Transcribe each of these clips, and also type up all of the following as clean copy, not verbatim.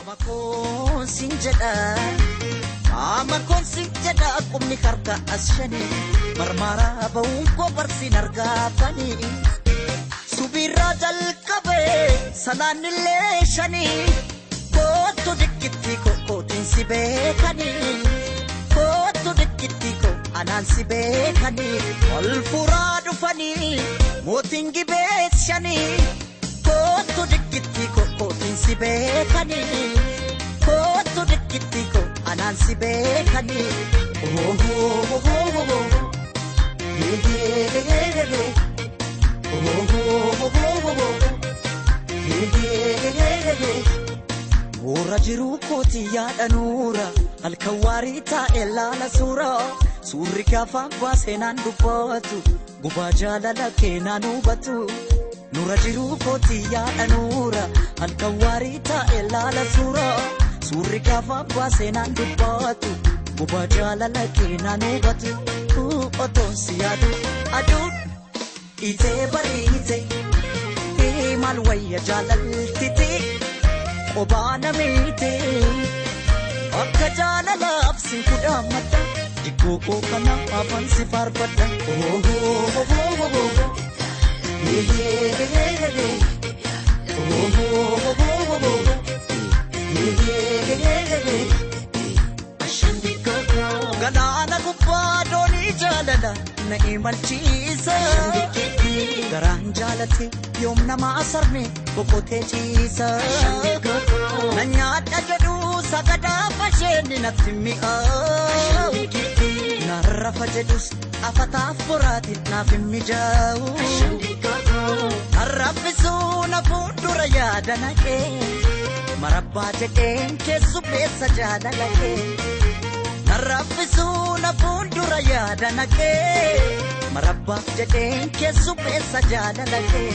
Qaama koon sin jedha, qaama koon sin jedha, qubni harka as shanii marmaaraa ba'uun koo barsiin argaatanii. Subirraa jalqabee salaanillee shanii kootu dikkitti kootiin si beekanii kootu dikkitti koo anaan si beekanii ol furaa dhufanii mootiin gibee shanii kootu dikkitti kootiin si beekanii kootu dikkitti koo anaan si beekanii. Oh, oh, oh, oh, oh. Hey, hey, hey, hey, hey. Warra jiruu kooti yaada nuura halkan waarii taa'e laala suura suurri gaafa baasee naan dubbatu gubaa jaalala kee naan hubatu. Nura jiruu kooti yaada nuura halkan waarii taa'e laala suura suurri gaafa baasee naan dubbatu gubaa jaalala kee naan hubatu. Otoon si yaadu aduun itee bariite maal wayya jaalaltite qobaa nameete akka jaalalaaf si kudhaammadha diggoo koo kana afaan si faarfadha. Galaana gubbaa doonii jaalala na imalchiisa. Garaan jaalate yoom nama asarne boqotee ciisa. Na nyaadha jedhu sagadaa fasheenni natti mi'aawu. Narrafa jedhus afataaf boraatiin naaf hin mijaa'u. Arraffisuu na fuuldura yaada naqee marabbaa jedheen keessummeessa jaalala kee. Narraffisuu na fuuldura yaada naqee marabbaa jedheen keessummeessa jaalala kee.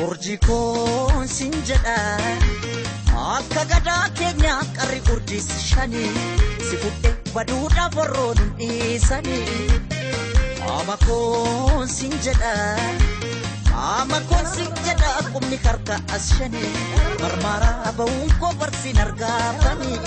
Urjii koon sin jedha akka gadaa keenya qarri urjiis shanii si fudhe baduudhaaf warroon hin dhiisanii. Qaama koon sin jedha qaama koon sin jedha qubni harka as shanii marmaaraa ba'uun koo barsiin argaatanii.